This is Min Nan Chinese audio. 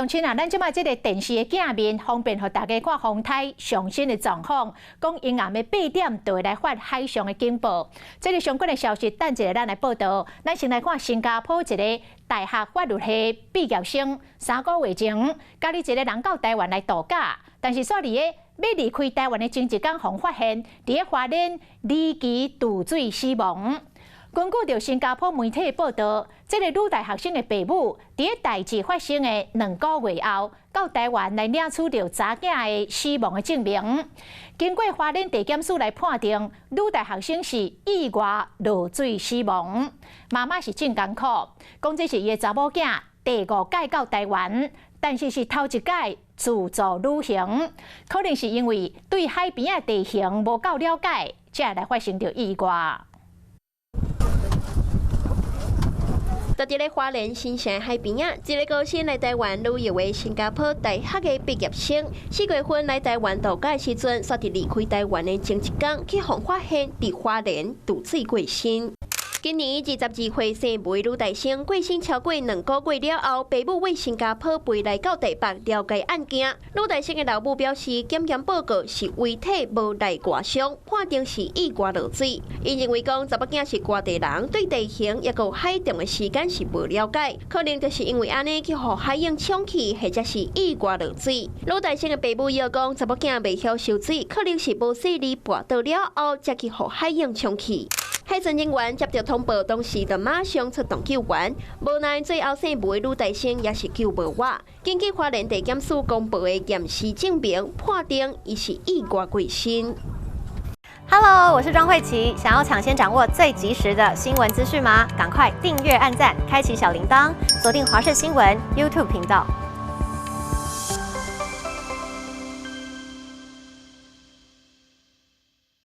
親啊，咱這擺這个電視的鏡面，方便予大家看風颱上新的狀況。講𪜶暗暝8點就會來發海上的警報。這个相關的消息，等一下咱來報道。咱先來看新加坡一个大學法律系畢業生，3個月前，家己一个人到台灣來度假，但是煞佇咧欲離開台灣的前一工，予發現佇咧花蓮離奇墜水死亡。根據著新加坡媒體報道，這个女大學生的爸母佇咧代誌發生的2個月後，到台灣來領取著查囝的死亡的證明。經過花蓮地檢署來判定，女大學生是意外落水死亡。媽媽是真艱苦，講這是伊的查某囝第五擺到台灣，但是是頭一擺自助旅行，可能是因為對海邊的地形無夠了解，才會來發生著意外。佇咧花蓮新城海邊仔，一个孤身來台灣旅遊的新加坡大學的畢業生，4月份來台灣度假的時陣，煞佇離開台灣的前一工，去予發現佇花蓮墜水過身。今年22歲姓梅女大生過身超過2個月了後，爸母為新加坡飛來到台北了解案件。女大生的老母表示，檢驗報告是遺體無內外傷，判定是意外落水。𪜶認為講，查某囝是外地人，對地形抑閣海動的時間是無了解，可能就是因為按呢去予海湧沖去，或者是意外落水。女大生的爸母又講，查某囝袂曉泅水，可能是無細膩跋倒了後，才去予海湧沖去。海巡人員接到通報，當時就馬上出動救援，無奈最後姓梅女大生也是救無活。根據花蓮地檢署公布的驗屍證明，判定伊是意外過身。 Hello，我是莊慧琪，想要搶先掌握最及時的新聞資訊嗎？趕快訂閱、按讚、開啟小鈴鐺，鎖定華視新聞 YouTube 頻道。